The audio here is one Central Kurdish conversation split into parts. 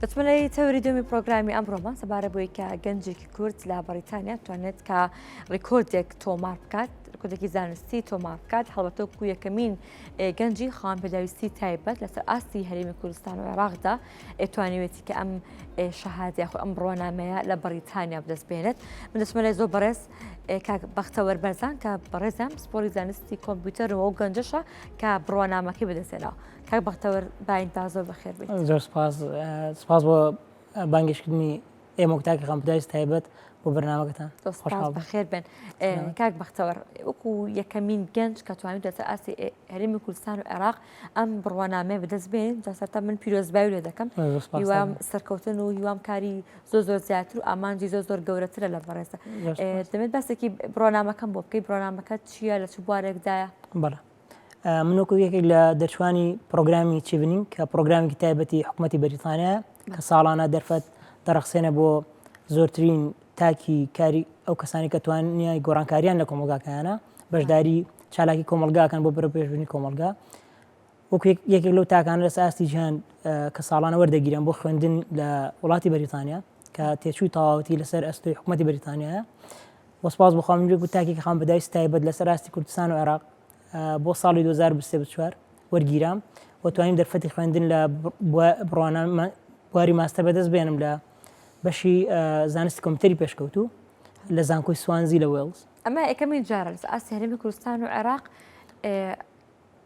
دەچمە لای تەوری دومی پرۆگرامی ئەمڕۆمان سەبارە بۆی کە گەنجێکی کورد لە بەریتانیا توانێت کە ڕیکۆردێک تۆمار بکات ڕیکۆردێکی زانستی تۆمار بکات هەڵبەتە وەکو یەکەمین گەنجی خاوەن پێداویستی تایبەت لەسەر ئاستی هەرێمی کوردستان و عێراقدا توانیوێتی کە ئەم شەهادە یاخود ئەم بڕوانامەیە لە بەریتانیا بەدەست بێنێت من دەچمە لای زۆر بەڕێز کاک بەختەوەر بەرزان کە بەڕێزیان پسپۆری زانستی کۆمپیوتەر و ئەو گەنجەشە کە بڕوانامەکەی بەدەستهێناوە کاک بەختەوەر باین تا زۆر بەخێر بیت. زۆر سپاس سپاس بۆ بانگێشتکردنی ئێمە و تاکی خەمپدایس تایبەت بۆ بەرنامەکەتان. زۆر سپاس بەخێر بێن. کاک بەختەوەر وەکو یەکەمین گەنج کە توانیوتە لەسەر ئاستی هەرێمی کوردستان و عێراق ئەم بڕوانامەیە بەدەست بێنن جا سەرەتا من پیرۆزبایی لێ دەکەم هیوام سەرکەوتن و هیوام کاری زۆر زۆر زیاتر و ئامانجی زۆر زۆر گەورەترە لە بەڕێزە دەمێت باسێکی بڕوانامەکەم بۆ بکەی بڕوانامەکە چییە لە چ بوارێکدایە؟ بەڵێ من وەکو یەکێک لە دەرچوانی پرۆگرامی Chevening کە پرۆگرامێکی تایبەتی حکوومەتی بەریتانیا کە ساڵانە دەرفەت دەڕەخسێنە بۆ زۆرترین تاکی کاری ئەو کەسانی کە توانیای گۆڕانکاریان لە کۆمەڵگاکەیانە بەشداری چالاکی کۆمەڵگاکەن بۆ بەرەو پێشبردنی کۆمەڵگا وەکو یەکێک لەو تاکانە لەسەر ئاستی جیهان کە ساڵانە وەردەگیرێن بۆ خوێندن لە وڵاتی بەریتانیا کە تێچووی تەواوەتی لەسەر ئەستۆی حکوومەتی بەریتانیایە وە سپاس بۆ خوا من وەکو تاکێکی خاوەن پێداویستی تایبەت لەسەر ئاستی کوردستان و عێراق بۆ ساڵی 2024 وەرگیرام و توانیم دەرفەتی خوێندن لە بڕوانامە بواری ماستەر بەدەست بێنم لە بەشی زانستی کۆمپیوتەری پێشکەوتوو لە زانکۆی سوانزی لە وێڵز. ئەمە یەکەمین جارە لەسەر ئاستی هەرێمی کوردستان و عێراق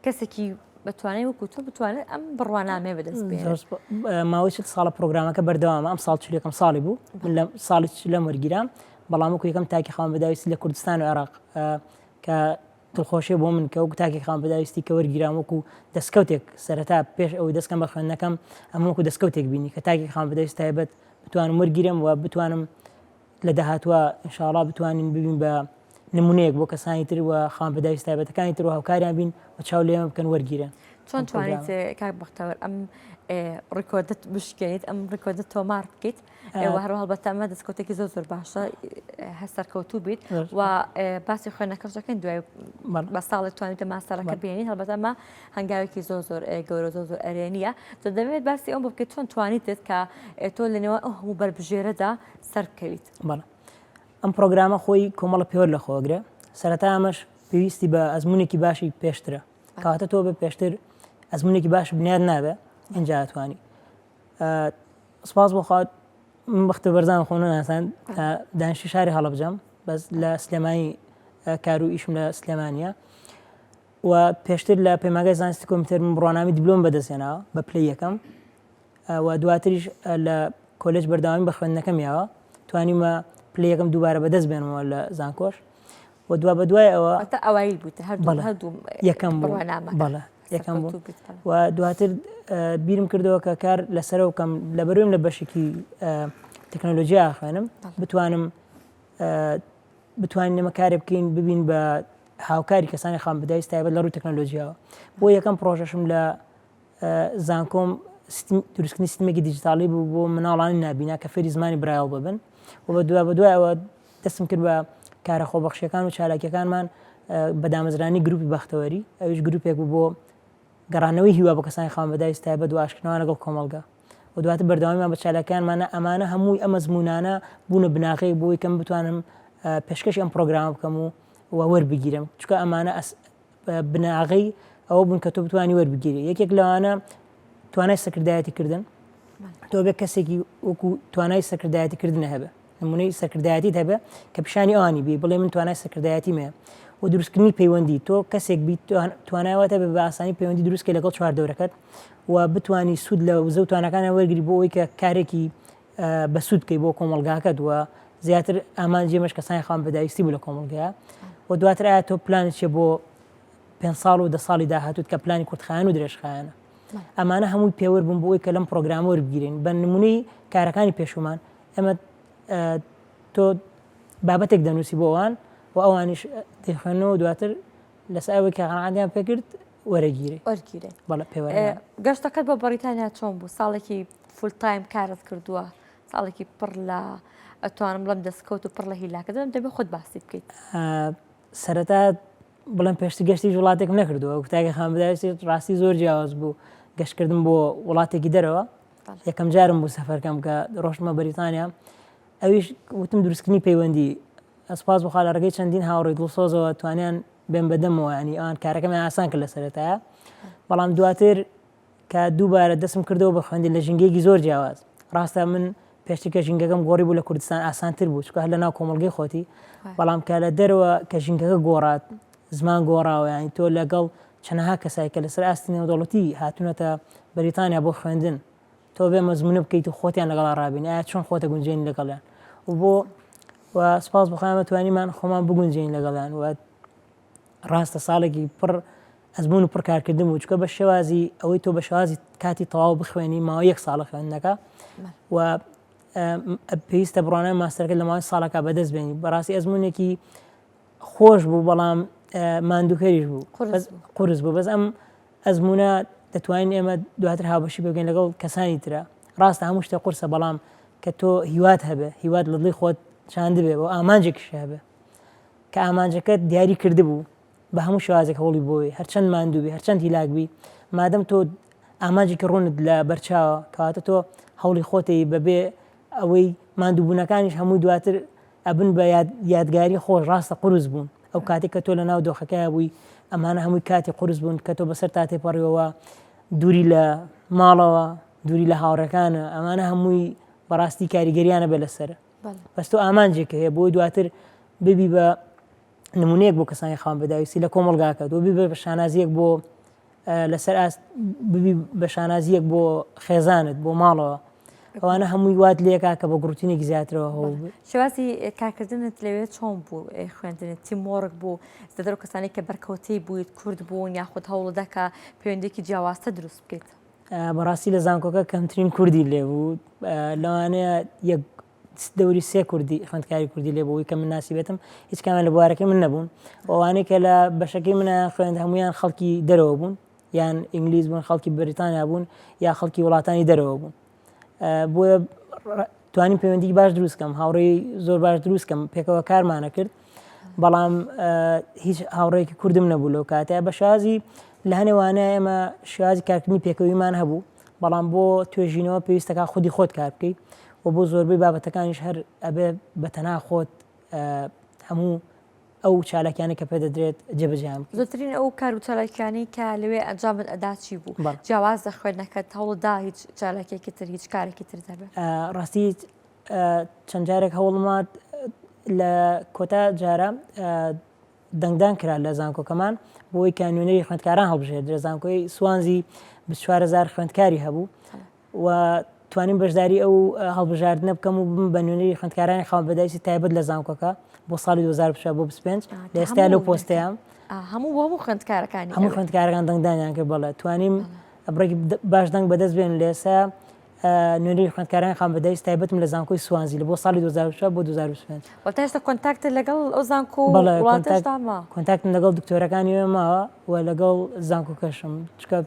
کەسێکی بەتوانای وەکو تۆ بتوانێت ئەم بڕوانامەیە بەدەست بێنێت. ماوەی 40 ساڵە پرۆگرامەکە بەردەوامە ئەم ساڵ 41 ساڵی بوو من لە ساڵی چلەم وەرگیرام بەڵام وەکو یەکەم تاکی خاوەن پێداویستی لە کوردستان و عێراق کە دڵخۆشیە بۆ من کە وەکو تاکێک خاوەن پێداویستی کە وەرگیرام وەکو دەستکەوتێک سەرەتا پێش ئەوەی دەستکەم بە خوێندنەکەم ئەمە وەکو دەستکەوتێک بینی کە تاکێک خاوەن پێداویستی تایبەت بتوانم وەرگیرم و بتوانم لە داهاتووە ان شاء اللە بتوانین ببین بە نمونەیەک بۆ کەسانی تر و خاوەن پێداویست تایبەتەکانی تر و هاوکاریان بین و چاو لێمە بکەن وەرگیرێن. چۆن توانیت کاک بەختەوەر ئەم ڕیکۆردت بشکێنیت ئەم ڕیکۆردت تۆمار بکەیت و هەروە هەڵبەتە ئەمە دەستکەوتێکی زۆر زۆر باشە هەر سەرکەوتوو بیت و باسی خوێنەکەش دەکەین دوای بە ساڵێک توانیتە ماستەرەکە بێنی هەڵبەتە ئەمە هەنگاوێکی زۆر زۆر گەورە زۆر زۆر ئەرێنیە دەمەوێت باسی ئەو بکەیت چۆن توانیتت کە تۆ لە نێوان ئەو هەموو بەربژێرەدا سەربکەویت. بەڵێ ئەم پرۆگرامە خۆی کۆمەڵە پێوەر لە خۆگرێ سەرەتا ئەمەش پێویستی بە ئەزمونێکی باشی پێشترە کەواتە تۆ بە پێشتر ئەزمونێکی باش بنیاد نابێ اینجا ئەتوانی سپاس بۆ خوا من بەختە بەرزان خۆ نەناسان دانیشتی شاری هەڵەبجەم بەس لە سلێمانی کار و ئیشم لە سلێمانە و پێشتر لە پەیمانگای زانستی کۆمپیوتەر من بڕوانامەی دیبلۆم بەدەستهێناوە بە پلەی یەکەم و دواتریش لە کۆلێج بەردەوامی بە خوێندنەکەم یاوە توانیمە پلەی یەکەم دووبارە بەدەست بێنمەوە لە زانکۆش و دوا بەدوای ئەوە واتە ئەوایل بوویت هەردوو هەردوو یەکەم بوو بەڵێ یەکەم بوو و دواتر بیرم کردەوە کە کار لەسەرەوە بکەم لەبەرویم لە بەشێکی تەکنەلۆژیا خوێنم بتوانم بتوانین ئێمە کارێ بکەین ببین بە هاوکاری کەسانی خاوەن پێداویست تایبەت لە ڕووی تەکنەلۆژیاوە بۆ یەکەم پرۆژەشم لە زانکۆم دروستکردنی سیستمێکی دیجیتاڵی بوو بۆ مناڵانی نابینا کە فێری زمانی برایل ببن و بە دوا بەدوای ئەوە دەستم کرد بە کارە خۆبەخشیەکان و چالاکیەکانمان بە دامەزرانی گروپی بەختەوەری ئەویش گروپێک بوو بۆ گەڕانەوەی هیوا بۆ کەسانی خاوەن پێداویست تایبەت و ئاشتکردنەوە لەگەڵ کۆمەڵگە و دواتر بەردەوامیمان بە چالاکیانمانە ئەمانە هەمووی ئەم ئەزموونانە بوونە بناغەیەک بۆ ئەوەی کە من بتوانم پێشکەشی ئەم پرۆگرامە بکەم و و وەربگیرم چونکە ئەمانە بناغەی ئەوە بوون کە تۆ بتوانی وەربگیری یەکێک لەوانە توانای سەرکردایەتی کردن تۆ بێ کەسێکی وەکو توانای سەرکردایەتی کردن هەبێ نمونەی سەرکردایەتیت هەبێ کە پیشانی ئەوانی بی بڵێ من توانای سەرکردایەتیم هەیە و دروستکردنی پەیوەندی تۆ کەسێک بیت توانای واتە بە ئاسانی پەیوەندی دروستکە لەگەڵ چواردەورەکەت و بتانی سوود لە وزە و توانەکانە وەرگری بۆ ئەوەی کە کارێکی بەسوود بکەی بۆ کۆمەڵگاکەت و زیاتر ئامانجی ئێمەش کەسانی خاوەن پێداویستی بوو لە کۆمەڵگەیە و دواتر ئایا تۆ پلانت چیە بۆ پێ ساڵ و دە ساڵی داهاتوت کە پلانی کورتخایەن و درێژخایەنە ئەمانە هەمووی پێوەر بوون بۆ ئەوەی کە لەم پرۆگرامە وەربگیرین بە نمونەی کارەکانی پێشومان ئێمە تۆ بابەتێک دەنووسی بۆ ئەوان و ئەوانیش دەیخوێنەوە دواتر لەسەر ئەوەی کە قەناعەتیان پێکرد وەرەگیرێ وەرگیرێ بەڵێ پێوەرە گەشتەکەت بۆ بەڕیتانیا چۆن بوو ساڵێکی full time کارت کردووە ساڵێکی پڕ لە ئەتوانم بڵێم دەستکەوت و پڕ لە هیلاکردن دەبێ خۆت باسی بکەیت. سەرەتا بڵێم پێشتر گەشتی هیچ وڵاتێکم نەکردووە وەکو تاکە خان بداویستی ڕاستی زۆر جیاواز بوو گەشتکردن بۆ وڵاتێکی دەرەوە. یەکەم جارم بوو سەفەرکەم کە ڕۆشتمە بەریتانیا ئەویش وتم دروستکردنی پەیوەندی سپاس بخوا لە ڕێگەی چەندین هاوڕێی دڵسۆزەوە توانیان بێن بەدەمەوە ینی ئەوان کارەکەمیان ئاسان کرد لە سەرەتایە بەڵام دواتر کە دووبارە دەستم کردەوە بە خوێندن لە ژینگەیەکی زۆر جیاواز ڕاستە من پێشتر کە ژینگەکەم گۆڕی بوو لە کوردستان ئاسانتر بوو چونکە هەر لە ناو کۆمەڵگەی خۆتی بەڵام کە لە دەرەوە کە ژینگەکە گۆڕات زمان گۆڕاوە یانی تۆ لەگەڵ چەنەها کەسای کە لەسەر ئاستی نێودەوڵەتی هاتوونەتە بەریتانیا بۆ خوێندن تۆ بێ مەزمونە بکەیت و خۆتیان لەگەڵا ڕابینی ئایا چۆن خۆتە گونجێنی لەگەڵیان و بۆ و سپاس بخوایمە توانیمان خۆمان بگونجێین لەگەڵیان و ڕاستە ساڵێکی پڕ ئەزمون و پڕ کارکردن بوو چکە بە شێوازی ئەوەی تۆ بە شێوازی کاتی تەواو بخوێنی ماوە یەک ساڵە خوێندنەکە و پێویستە بڕوانامەی ماستەرەکە لە ماوەی ساڵەکە بەدەست بێنی بەڕاستی ئەزمونێکی خۆش بوو بەڵام ماندووکەریش بوو قورس بوو بەس ئەم ئەزمونە دەتوانین ئێمە دواتر هاوبەشی بگەین لەگەڵ کەسانی ترە ڕاستە هەموو شتە قورسە بەڵام کە تۆ هیوات هەبێ هیوات لە دڵی خۆت چاندبێ بۆ ئامانجێکیش هەبێ کە ئامانجەکەت دیاری کردبوو بە هەموو شێوازێک هەوڵی بۆی هەرچەند ماندوو بی هەرچەند هیلاک بی مادەم تۆ ئامانجێکی ڕوونت لە بەرچاوە کەواتە تۆ هەوڵی خۆتەی بەبێ ئەوەی ماندووبوونەکانیش هەمووی دواتر ئەبن بە یادگاری خۆش ڕاستە قورس بوون ئەو کاتێک کە تۆ لە ناو دۆخەکەیا بووی ئەمانە هەمووی کاتی قورس بوون کە تۆ بەسەر تا تێپەڕیەوە دووری لە ماڵەوە دووری لە هاوڕەکانە ئەمانە هەمووی بەڕاستی کاریگەریانە بە لەسەر بەس تۆ ئامانجێک هەیە بۆی دواتر ببی بە نمونەیەک بۆ کەسانی خاوەن پێداویستی لە کۆمەڵگاکەت و ببی بە شانازیەک بۆ لەسەر ئاست ببی بە شانازیەک بۆ خێزانت بۆ ماڵەوە ئەوانە هەمووی وات لێکا کە بە گڕوتینێکی زیاترەوە هەوڵ شێوازی کارکردنت لەوێ چۆن بوو خوێندنت team work بوو زیاتر ئەو کەسانەی کە بەرکەوتەی بوویت کورد بوون یاخود هەوڵدا کە پەیوەندیەکی جیاوازتر دروست بکەیت؟ بەڕاستی لە زانکۆکە کەمترین کوردی لێ بوو لەوانەیە یەک دەوری سێ کوردی خوێندکاری کوردی لێ بووی کە من ناسی بێتم هیچ کامیان لە بوارەکەی من نەبوون ئەوانەی کە لە بەشەکەی منە خوێند هەمویان خەڵکی دەرەوە بوون یان ئینگلیز بوون خەڵکی بەریتانیا بوون یا خەڵکی وڵاتانی دەرەوە بوون بۆیە توانیم پەیوەندی باش دروستکەم هاوڕێی زۆر باش دروستکەم پێکەوە کارمانە کرد بەڵام هیچ هاوڕێکی کوردم نەبوو لەو کاتە بە شازی لە هەنێوانە ئێمە شێوازی کارکردنی پێکەوەیمان هەبوو بەڵام بۆ توێژینەوە پێویستەکە خودی خۆت کار بکەیت و بۆ زۆربەی بابەتەکانیش هەر ئەبێ بە تەنها خۆت هەموو ئەو چالاکیانە کە پێدەدرێت جێبەجێیان بکەیت. زۆرترین ئەو کار و چالاکیانەی کە لەوێ ئەنجامت ئەدا چی بوو؟ جیاواز لە خوێندنەکەت هەوڵت دا هیچ چالاکیەکی تر هیچ کارێکی ترت هەبێ؟ ڕاستی چەند جارێک هەوڵما لە کۆتا جارە دەنگدان کرا لە زانکۆکەمان بۆی کە نوێنەری خوێندکاران هەڵبژێردرێت زانکۆی سوانزی 24هزار خوێندکاری هەبوو و توانیم بەشداری ئەو هەڵبژاردنە بکەم و ببم بە نوێنەری خوێندکارانی خاوەن پێداویستی تایبەت لە زانکۆکە بۆ ساڵی 2024 بۆ 25 لە ئێستا لەو پۆستەیە هەموو بۆ هەموو خوێندکارەکانی هەموو خوێندکارەکان دەنگدانیان کرد بەڵێ توانیم بڕێکی باش دەنگ بەدەست بێن لە ئێستا نوێنەری خوێندکارانی خاوەن پێداویستی تایبەتم لە زانکۆی سوانزی لە بۆ ساڵی 2024 بۆ 2025 وە تا ئێستا contact ت لەگەڵ ئەو زانکۆ وڵاتەشدا ماوە؟ contact م لەگەڵ دکتۆرەکانی وێ ماوە و لەگەڵ زانکۆکەشم چونکە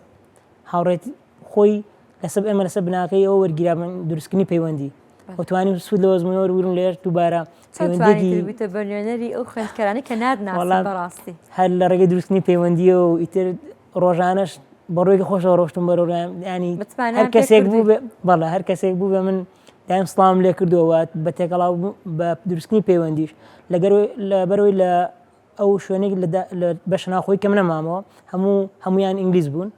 هاوڕێت خۆی لەسەر ئێمە لەسەر بناغەی ئەوە وەرگیرابن دروستکردنی پەیوەندی و توانیم سوود لە وەزمونە وەرگرم لێش دووبارە پەیوەندیەکی بیتە بە نوێنەری ئەو خوێندکارانەی کە ناتناسن بەڕاستی هەر لە ڕێگەی دروستکردنی پەیوەندیەوە و ئیتر ڕۆژانەش بە ڕوویەکی خۆشەوە ڕۆشتم بەرەو ڕوویان ینی هەر کەسێک بوو بەڵێ هەر کەسێک بوو بە من دایم سڵاوم لێ کردووە بە تێکەڵاو بە دروستکردنی پەیوەندیش لەگەر لەبەرەوەی لە ئەو شوێنێک لە بەشە ناوخۆی کەم نەمامەوە هەموو هەمویان ئینگلیز بوون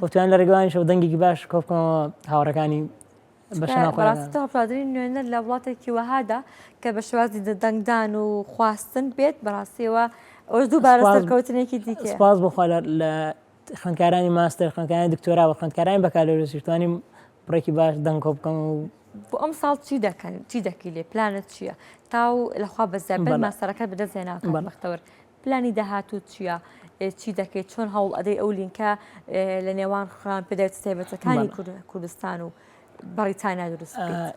وتوان لە ڕێگەوانیشەوە دەنگێکی باش کۆبکەمەوە هاوڕەکانی بەڕاستی نوێنەر لە وڵاتێکی وەهادا کە بە شێوازی دەنگدان و خواستن بێت بەڕاستیەوە ئەوش دووبارە سەرکەوتنێکی دیکە سپاس بۆخوا لە خوێندکارانی ماستەر خوێندکارانی دکتۆرا و خوێندکارانی بەکالۆریۆسیش توانیم بڕێکی باش دەنگ کۆ بکەم و بۆ ئەم ساڵ چی دەکەن چی دەکەی لێ پلانت چییە تاو لەخوا بەزیاد ماستەرەکەت بەدەست هێنا بەختەوەر پلانی داهاتووت چییە؟ چی دەکەیت؟ چۆن هەوڵ ئەدەی ئەو لینکە لە نێوان خاوەن پێداویستیە تایبەتەکانی کوردستان و بەڕیتانیا دروست بکەیت؟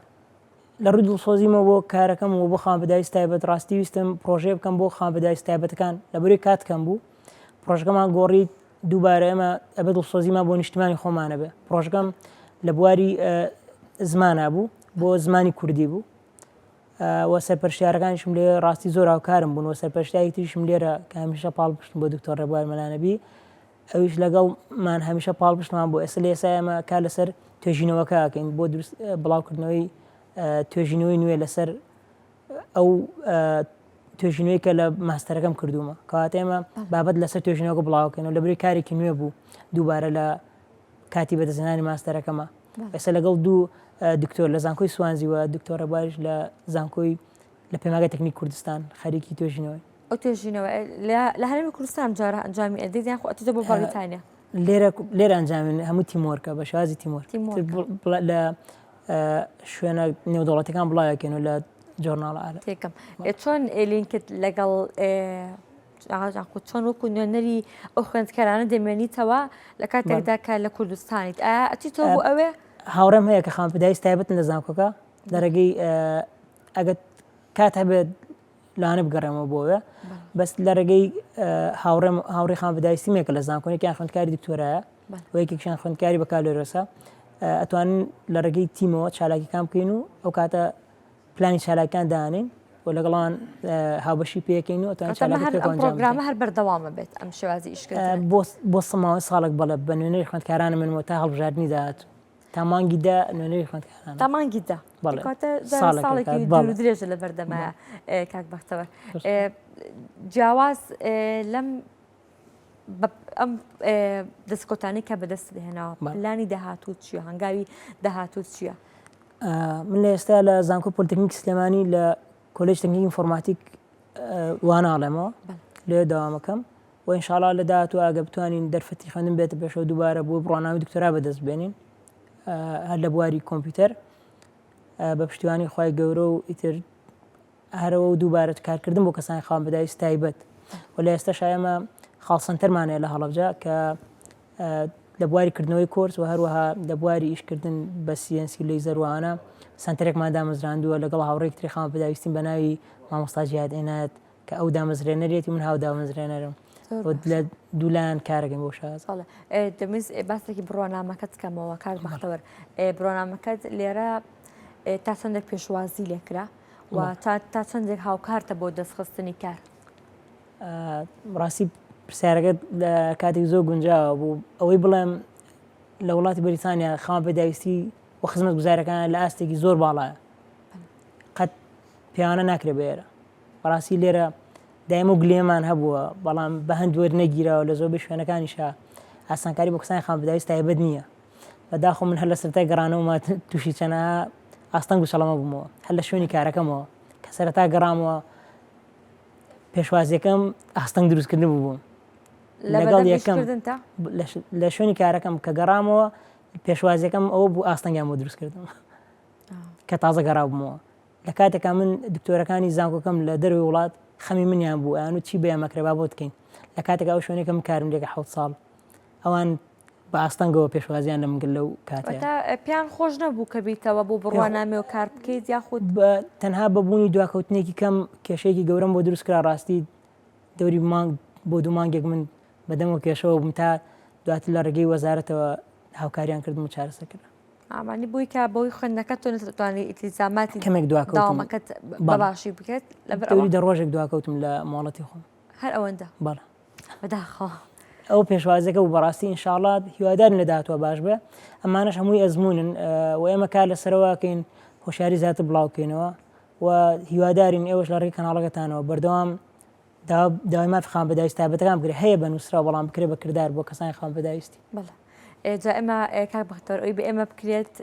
لە ڕووی دڵسۆزیمەوە بۆ کارەکەم و بۆ خاوەن پێداویستی تایبەت ڕاستی ویستم پرۆژەیە بکەم بۆ خاوەن پێداویستە تایبەتەکان لەبەرەی کات کەم بوو پرۆژەکەمان گۆڕی دووبارە ئێمە ئەبێ دڵسۆزیمان بۆ نیشتمانی خۆمانە بێ پرۆژەکەم لە بواری زمانە بوو بۆ زمانی کوردی بوو و سەرپەرشتیارەکانیشم لێ ڕاستی زۆر هاوکارم بوون و سەرپەرشتیاری تریشم لێرە کە هەمیشە پاڵپشتم بۆ دکتۆر ڕێبوار مەلانەبی. ئەویش لەگەڵمان هەمیشە پاڵپشتمان بۆ ئێستا لە ئێستا ئێمە کار لەسەر توێژینەوەکە ئەکەین بۆ دروست بڵاوکردنەوەی توێژینەوەی نوێ لەسەر ئەو توێژینەوەی کە لە ماستەرەکەم کردوومە کەواتە ئێمە بابەت لەسەر توێژینەوەکە بڵاوکەین و لەبری کارێکی نوێ بوو دووبارە لە کاتی بەدەستهێنانی ماستەرەکەمە ئێستا لەگەڵ دوو دکتۆر لە زانکۆی سوانزی و دکتۆر ڕێبواریش لە زانکۆی لە پەیمانگای تەکنیک کوردستان خەریکی توێژینەوەی. ئەو توێژینەوە لە هەرێمی کوردستان جارە ئەنجامی ئەدەیت یان خۆ ئەچیتە بۆ بەڕیتانیا؟ لێرە لێرە ئەنجامی هەموو teamwork ە بە شێوازی teamwork لە شوێنە نێودەوڵەتەکان بڵاوەکەن و لە journal ە تێکەم چۆن لینکت لەگەڵ چۆن وەکو نوێنەری ئەو خوێندکارانە دەمێنیتەوە لە کاتێکدا کە لە کوردستانیت ئایا ئەچیتەوە بۆ ئەوێ؟ هاوڕێم هەیە کە خاوەن پێداویستی تایبەتن لە زانکۆکە لە ڕێگەی ئەگەر کات هەبێت لەوانە بگەڕێمەوە بۆ ئەوێ بەس لە ڕێگەی هاوڕێم هاوڕێ خاوەن پێداویستیمێکە لە زانکۆیەکیان خوێندکاری دکتۆرایە و یەکێکیان خوێندکاری بەکالۆرۆسە ئەتوانن لە ڕێگەی تیمەوە چالاکیەکان بکەین و ئەو کاتە پلانی چالاکیان دانین و لەگەڵان هاوبەشی پێکەین و ئەتوانین چالاکی پێکەوە ئەنجام بدەین. پرۆگرامە هەر بەردەوامە بێت ئەم شێوازی ئیشکردنە؟ بۆ ماوەی ساڵێک بەڵێ بە نوێنەری خوێندکارانە منمەوە تا هەڵبژاردنی داهاتوو. تا مانگی دە نوێنەری خوێندکاران تا مانگی دە ساڵێکی دوور و درێژە لە بەردەمایە کاک بەختەوەر جیاواز لەم ئەم دەستکەوتانی کە بەدەست هێناوە پلانی داهاتوو چییە هەنگاوی داهاتوو چییە؟ من لە ئێستا لە زانکۆ پۆلیتەکنیک سلێمانی لە کۆلێژ تەکنیک ئینفۆرماتیک وانە ئەڵێمەوە لێ داوامەکەم و ئینشاڵا لە داهاتوو ئەگە بتوانین دەرفەتی خوێندن بێتە پێشەوە دووبارە بۆ بڕوانامەی دکتۆرا بەدەست بێنین هەر لە بواری کۆمپیوتەر بە پشتیوانی خوای گەورە و ئیتر هەرەوە و دووبارە کارکردن بۆ کەسانی خاوەن پێداویستی تایبەت و لە ئێستاش ئێمە خاڵ سەنتەرمان هەیە لە هەڵەبجە کە لە بواری کردنەوەی کۆرس و هەروەها لە بواری ئیشکردن بە CNC و لەیزەر وانە سەنتەرێکمان دامەزراندووە لەگەڵ هاوڕێیەکی تری خاوەن پێداویستیم بە ناوی مامۆستا جیهاد عینایەت کە ئەو دامەزرێنەرێتی من هاودامەزرێنەرم لە دوولایەن کارەکەین بۆ شاز. دەمویست باسێکی بڕوانامەکەت کەمەوە کاک بەختەوەر بڕوانامەکەت لێرە تا چەندێک پێشوازی لێکرا و تا چەندێک هاوکارتە بۆ دەستخستنی کار؟ ڕاستی پرسیارەکەت لە کاتێک زۆر گونجاوە بوو ئەوەی بڵێم لە وڵاتی بەریتانیا خاوەن پێداویستی و خزمەت گوزارەکان لە ئاستێکی زۆر باڵایە قەت پێوانە ناکرێت بێرە بەڕاستی لێرە دایم و گلێمان هەبووە بەڵام بە هەند وەرنەگیراوە لە زۆربەی شوێنەکانیشا ئاسانکاری بۆ کەسانی خاوەن پێداویست تایبەت نییە بەداخۆ من هەر لە سەرەتای گەڕانەوەمە تووشی چەنەها ئاستەنگ و چەڵەمە بوومەوە هەر لە شوێنی کارەکەمەوە کە سەرەتا گەڕامەوە پێشوازیەکەم ئاستەنگ دروستکردن بوو لەگەڵ یەکەم لە شوێنی کارەکەم کە گەڕامەوە پێشوازیەکەم ئەوە بوو ئاستەنگیان بۆ دروستکردم کە تازە گەڕابوومەوە لە کاتێکا من دکتۆرەکانی زانکۆکەم لە دەرەوەی وڵات خەمی منیان بوو ئەیان چی بە ئێمە کرێ با بۆت بکەین لە کاتێکا ئەو شوێنێکە من کارم لێکە حەوت ساڵ ئەوان بە ئاستەنگەوە پێشوازیان لە من کرد لەو کاتەیە. واتە پێیان خۆش نەبوو کە بیتەوە بۆ بڕوانامەی و کار بکەیت یاخود؟ بە تەنها بە بوونی دواکەوتنێکی کەم کێشەیەکی گەورەم بۆ دروست کرا ڕاستی دەوری مانگ بۆ دوو مانگێک من بەدەمەوە کێشەوە بووم تا دواتر لە ڕێگەی وەزارەتەوە هاوکاریان کردم و چارەسەر کرا. ئامانی بووی کە بەوەی خوێندنەکەت تۆ نەتوانی ئیلتیزاماتی کەمێک دواکەوتم داوامەکەت بە باشی بکەیت لەبەر ئەوە دەوری دە ڕۆژێک دواکەوتم لە مۆڵەتی خۆم. هەر ئەوەندە؟ بەڵێ. بەداخەوە. ئەو پێشوازیەکە بوو بەڕاستی ئینشاڵا هیوادارین لە داهاتوە باش بێ ئەمانەش هەمووی ئەزمونن و ئێمە کار لەسەرەوە کەین هۆشیاری زیاتر بڵاو بکەینەوە و هیوادارین ئێوەش لە ڕێی کەناڵەکەتانەوە بەردەوام داوای مافی خاوەن پێداویست تایبەتەکان بکرێت هەیە بە نووسراو بەڵام بکرێت بە کردار بۆ کەسانی خاوەن پێداویستی. بەڵێ جا ئێمە کاک بەختەوەر ئەوی بە ئێمە بکرێت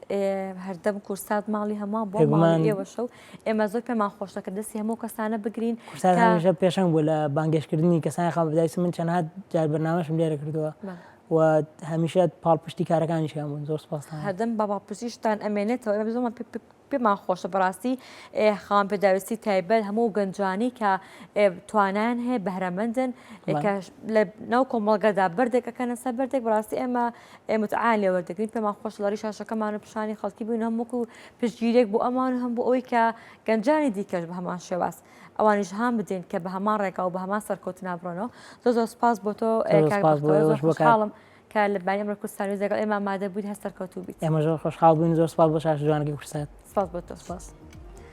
هەردەم کورسات ماڵی هەمووان بۆ ماڵی ئێوەشە و ئێمە زۆر پێمان خۆشە کە دەستی هەموو کەسانە بگرین کورسات هەمیشە پێشەنگ بوو لە بانگێشتکردنی کەسانی خاوەن پێداویستی من چەندها جار بەرنامەشم لێرە کردووە و هەمیشە پاڵپشتی کارەکانیشیان بوون زۆر سپاستان هەردەم بە پاڵپشتیشتان ئەمێنێتەوە ئێمە زۆرمان پێمان خۆشە بەڕاستی خاوەن پێداویستی تایبەت هەموو گەنجانی کە توانایان هەیە بەهرەمەندن کە لە ناو کۆمەڵگەدا بەردێک ئەکەنە سەر بەردێک بەڕاستی ئێمە متعیان لێ وەردەگرین پێمان خۆش لە ڕێی شاشەکەمان و پیشانی خەڵکی بووین هەم وەکو پشتگیرێک بۆ ئەمان و هەم بۆ ئەوەی کە گەنجانی دیکەش بە هەمان شێواز ئەوانیش هان بدەین کە بە هەمان ڕێگا و بە هەمان سەرکەوتنا بڕۆنەوە زۆر زۆر سپاس بۆ تۆ کاک بەختەوەر زۆر خۆشحاڵم کە لە بانی ئەمڕۆ کوردستان نیوز لەگەڵ ئێمە ئامادە بوویت هەر سەرکەوتوو بیت. ئێمە زۆر خۆشحاڵ بووین زۆر سپاس بۆ شاشە جوانەکەی کوردسات. سپاس بۆ تۆ. سپاس.